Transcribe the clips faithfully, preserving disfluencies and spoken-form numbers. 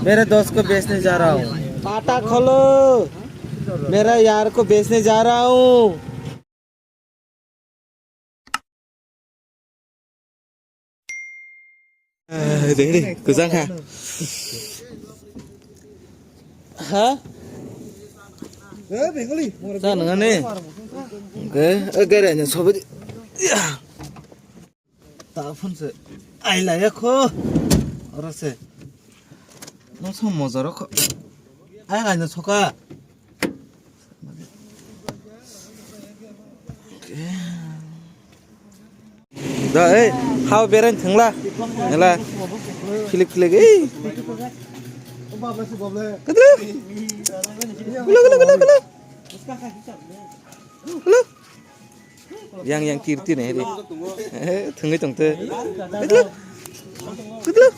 मेरे दोस्त को बेचने जा रहा हूँ। पाटा खोलो, मेरा यार को बेचने जा रहा हूँ। Ready, kwchang kha. Ha? Cha nang ani. Oke, oke, re, sobi. Ta phone se. Ai la ya kho. Oro se. No som mojaro kho. Ai ga no soka. Da, ei, hao berain thangla. Ela. Khilik khilik, ei. Kadlo. Kadlo, kadlo, kadlo, kadlo. Kadlo. Yang, yang kirti ne, di. Eh, thangwi tongte. Kadlo. Kadlo.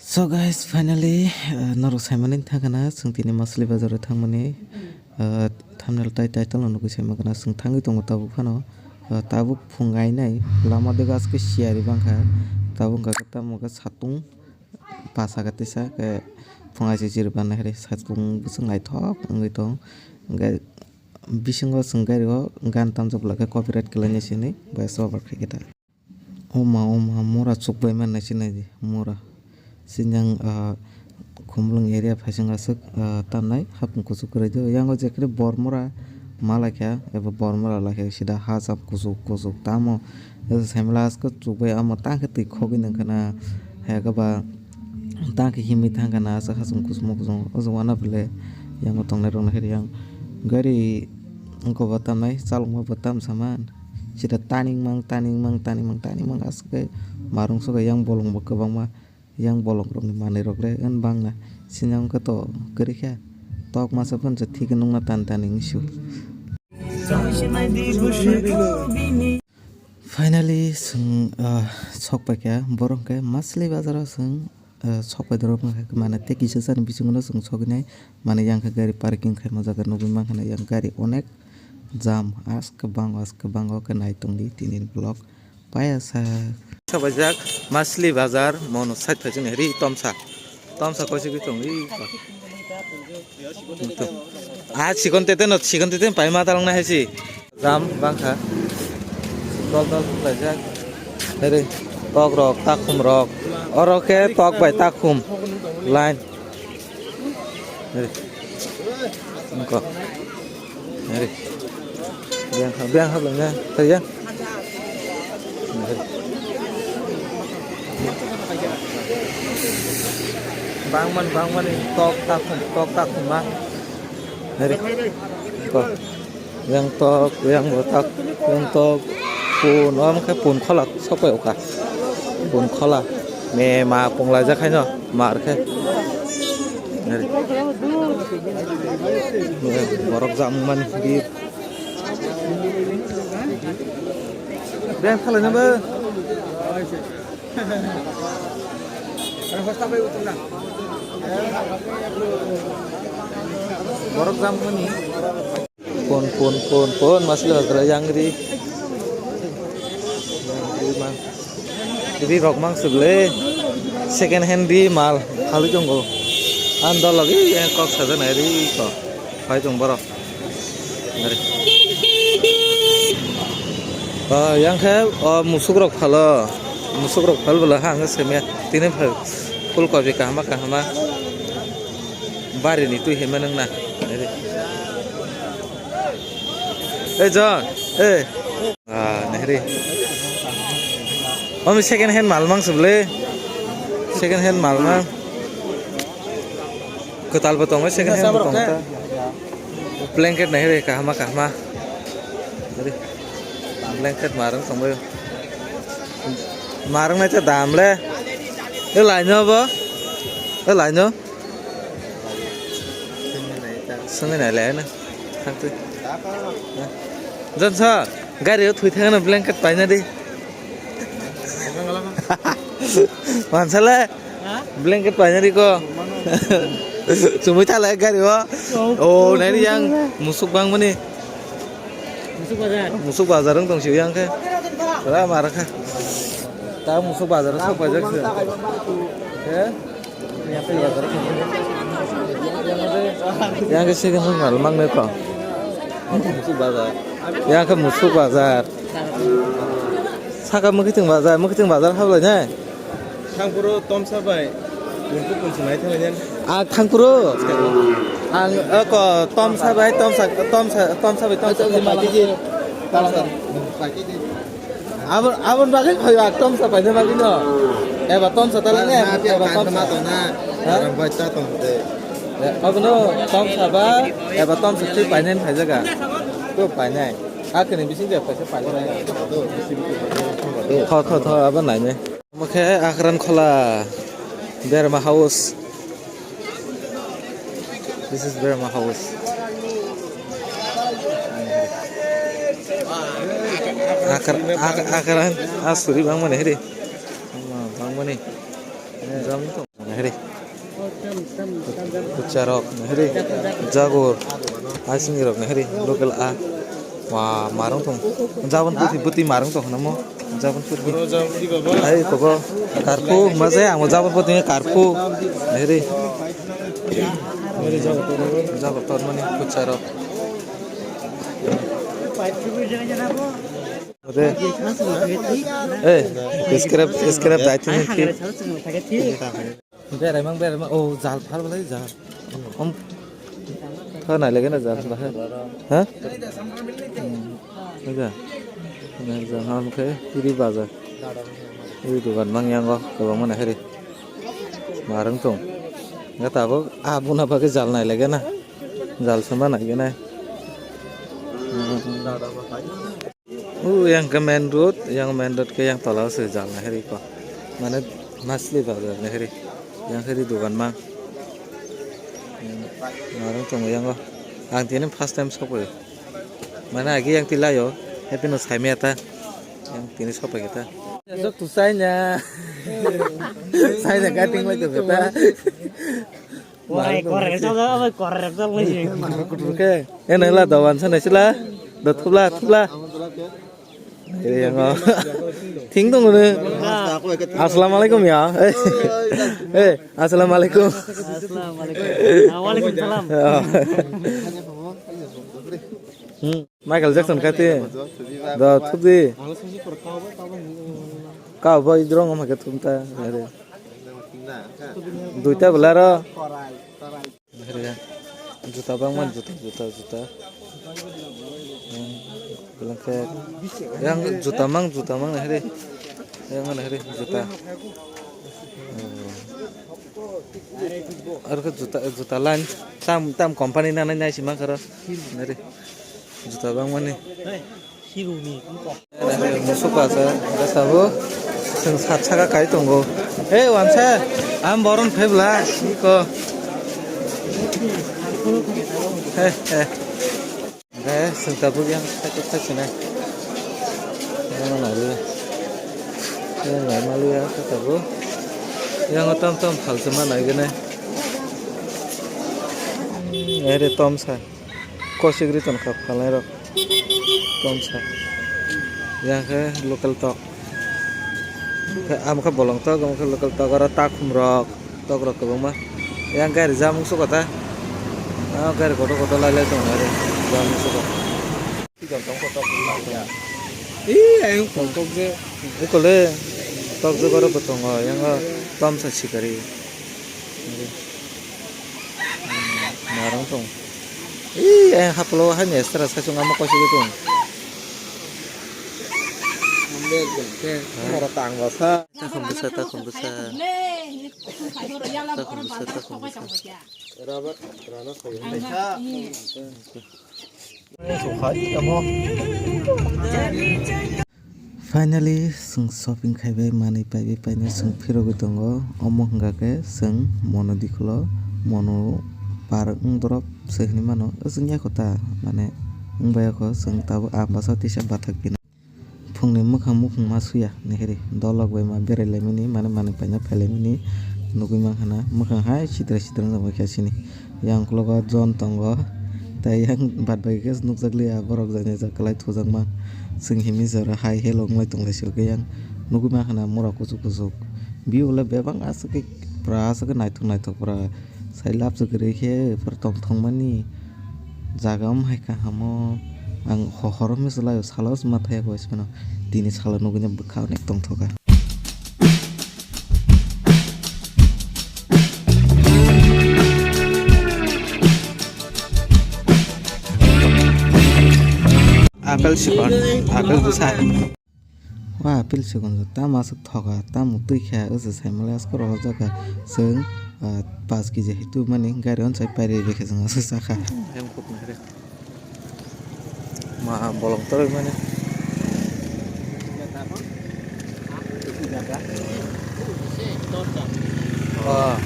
So guys, finally, uh, norok saimani thangkana, chwng tini Masli bazar o thangmani, uh, thumbnail tai title no nugwi saimagana, chwng thangwi tongo tabuk phano, uh, tabuk phung ainai, lama dega aske siyari bangkha, tabuk hwnkha khe tamo khe satung pasa khe tisa khe phung aisi chiri banna khe satung bwswk naithok wngwi tong, hwnkhe bisingo chwng gari o gan tamjak bwlai khe copyright khlainai sini, bai sobar khaikhe ta. Oma, oma, mura chukbai mannai se naidi, mura. Sini ang, ah, Khumulwng area phaising aswk, ah, tannai, hapung kuchuk kwrwi di. Yang o jekhri bor mura ma laikha, eba bor mura laikha, sida ha cham kuchuk kuchuk tamo. Esa saimla aswk chukbai amo tangkhe twi khogwi nangkhana, hai khe ba tangkhe himwi thangkhana aswk ha cham kuchukma kuchukma. O jaga wana bwle yang o tongnai rok naikhe yang gari wngkha bo tamnai, chalokma bo tam saman. Sida taningmang, taningmang, taningmang, taningmang aswk khe marung sogwi yang bolong bo kwbangma, yang bolong rokni manwi rok le wng bangna. Sini wngkha to kwrwi kha, tok masa phano se thik nungna tan tan wngsu. Finally, chwng, ah, sok paikha, borok khe Masli bazaro chwng, ah, sok pai dorok wngkha, mane tei kisa chani bisingo chwng sogwi nai, mane yang khe gari parking khaima jaga nugwi mankha, yang gari onek jam, aske bango, aske bango khe nai tongdi tini vlog paya sa. Sabaijak Masli bazar, mono side phaising ri tomsa, tomsa koisik tong ri. Ah, sikon tete no, sikon tete pai ma talong na haisi. Jam bangkha. Dol dol khlaijak. Ere, tok rok, takhum rok. Oro khe tok bai takhum. Line. Ere. Engko. Ere. Biang ha, biang ha, biang ha. Tadi ya. Bangman, bangman, tok takhum, tok takhum ma. Ere. Engko. Yang tok, yang botak, yang tok, pun, om khe pun khola, sopai oka. Pun khola, me ma punglaijak khaino, mar khe. Nari. Borok jam mani, bir. Ben khalai na ba. Borok jam mani. Pon, pon, pon, pon, masli bagra yang ri. Ri mang. Ri rok mang sugle. Second hand ri mal. Khali tongo. An dol lagi yang kok saja nai ri kok. Phai tong borok. Ri. Ah, yang khe, oh, musuk rok phalo. Musuk rok phal bela hang semia. Tini phai phul kopi kahama kahama. Bari ni twi hema nang na. Nai di. Eh, John. Eh. Ah, nai di. Omi second hand mal mang suble. Second hand mal mang. Kwtal bo tongo, second hand bo tongo ta. Blanket nai re kahama kahama. Re. Blanket marang tongbayo. Marang nai ta dam le. E laino bo. E laino. Swngnai nai le na. Thang tu. Jon sa gari o thwi thang na blanket paina di. Mansale. Blanket painari ko. Chumui thala gari o. Oh, nai yang musuk bang mani. Musuk bazar. Musuk bazar wng tong si yang khe. Ra mara kha. Ta musuk bazar sok paijak se. He? Yang khe sini hwn mal mang ne ko. Musuk bazar. Yang khe musuk bazar. Saka mwkhitwng bazar, mwkhitwng bazar hablai ne. Thangphuru tomsa bai kunsu kunsu nai thanglainani. Ah, thangphuru? Ang, eh, ko, tomsa bai, tomsa, tomsa, tomsa bai, tomsa. Tomsa bai, tomsa. Tomsa. Abon, abon bagwi phaiba, tomsa paina bagwi no. Eba tomsa tala ne, eba tomsa. Ha? Abono tomsa ba, eba tomsa twi paina phaijaga. To painai. Hakhe ni bising je paisa painai. Tho, tho, tho, abo naine. Omo khe Akran Khola Berma House. This is Berma House. Akar, ak-, Akran, ah, suri bangmani hiri. Bangmani. Jam to hiri. Kucharok nahiri, jagur, aising rok nahiri, local a, wa marung tong, jabon puti puti marung tong namo, jabon puti, ai kobo, karpu, maze ang jabon puti karpu, nahiri, jabon tor mani kucharok. Ode, eh, scrap, scrap dai tini ki. Berai mang, berai mang. Oh, jal phal balai jal. Om. Kha nai lege na jal ba ha. Ha? Hmm. Aja. Na jal ham khe iri baja. Iri dugan mang yang go, dugan mana hari. Marang tong. Ngat abo abuna bagi jal nai lege na. Jal sama nai gena. Hmm. U yang ke main road, yang main road ke yang tola se jal na heri ko. Mane masli bazar na heri. Yang heri dugan ma. Narang tong yang go. Ang tini first time sok bai. Mane agi yang tilai yo. Happy no sai me ta. Yang tini sok bai ta. Sok tu sai na. Sai na kating bai ta. Wai, korek jal, wai, korek jal, wai. Kutur kutur ke. Eh, nai la dawan sa nai sila. Da thupla, thupla. Eh, yang oh. Thing dong ne. Assalamualaikum ya. Eh, eh, assalamualaikum. Assalamualaikum. Ah, waalaikumsalam. Oh. Hmm, Michael Jackson kati. Da thup di. Kau boy drong ma ke thum ta. Duita belaro. Juta bangma juta, juta, juta. Hmm, belengkhe. Yang juta mang, juta mang na hiri. Yang mana hiri juta. Hmm. Aro khe juta, juta line. Tam, tam company na nai, nai si mang karo. Nari. Juta bangmani. Musuk bazar, sabo. Chwng sat saka kai tongo. Hey, wansa, ang boron phebla, iko. Hey, hey. Hey, chwng tabuk yang saka kai sinai. Yang nari. Yang nai malu ya, tabuk. Yang tam tam phal se ma nai gene. Ere tom sa. Kosik ri tongkha phalnai rok. Tomsa. Yang khe local tok. Khe, amo khe bolong tok, amo khe local tok, aro takhum rok, tok rok kwbangma. Yang gari jamung suko ta. Ah, gari kotor kotor lai lai tongo ari. Jamung suko. Ih, ayung tok je. Ikole tok je oro bo tongo, yang o. Tamsa sikari. Narang tong. Ih, eh, haplo hai ni extra sa sung amo kosi tong. Moro tang basa. Takhum bwsa, takhum bwsa. Takhum bwsa, takhum bwsa. Finally, chwng shopping khaibai, manwi paibai, paino chwng phirogwi tongo. Omo hwnkha khe chwng mono dikhulo, mono park wng borok se hinwi mano. Chwng yakho ta, mane, wng bai yakho, chwng tabuk ah bwsa tisa bathak pina. Phungni mwkhang muphung ma suya nihiri, dolok bai ma berai laimani, mane manwi paina phai laimani nugwi mankha na, mwkhang hai sidra sidra wng tongkha sini. Yang uklogo John tongo, tei yang bad bai khe nukjakliya, borok jani jak kwlai thujakma. Chwng himwi jora hai hello wng lai tong lai se, yang nugwi mankha na mura kuchuk kuchuk. View le bebak aswk khe pura aswk khe naithok naithok pura. Sai lab se kwrwi khe phar tong thongmani jaga wng hai kaham o. Ang ho-, horo mesa lai o, salo se ma thaya koi se phano. Tini salo nugwi no bwkha onek tongthoka. Apple sikon, apple bwsa. Wa apple sikon tamo aswk thoka, tamo twi kha, wngse saimanle aswk rohorjak kha. Chwng, ah, paanch kg hai tubumani gari on sai pairwi rikha, chwng aswk chakha. Ma bolong torwi mani. Oh.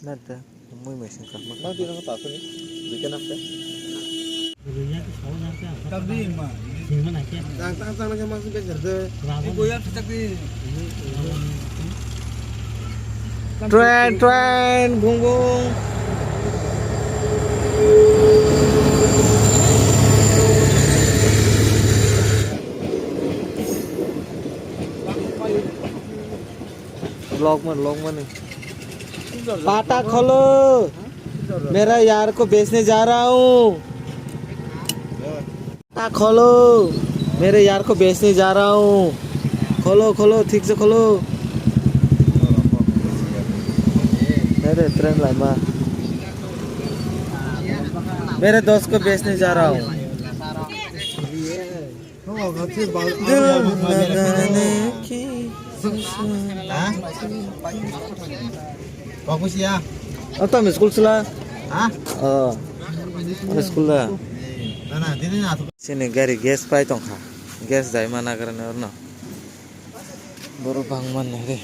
Nada, muy me sin kahma. Nang di nang ta sini. Bikin apa? Tang tang tang nang mas beker de. Ini goyang sejak di. Tren, tren, bung bung. Vlog man, vlog man. पाटा खोलो, मेरा यार को बेचने जा रहा हूँ। पाटा खोलो, मेरे यार को बेचने जा रहा हूँ। खोलो, खोलो, ठीक से खोलो। अरे, ट्रेन लामा। मेरे दोस्त को बेचने जा रहा हूँ। दिल लगाने की कोशिश। Bagus ya. Oh, tam school sila? Ha? Oh. School la. Nana, dini na. Sini gari gas pai tongkha. Gas dai mana karne orno. Borok bangma nai re.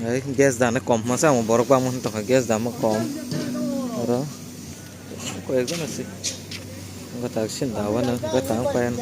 Ai, gas dana kom masa mo borok bangma tongkha, gas dama kom. Oro. Ko ekjon asi. Gata sin dawa na, gata ang payan.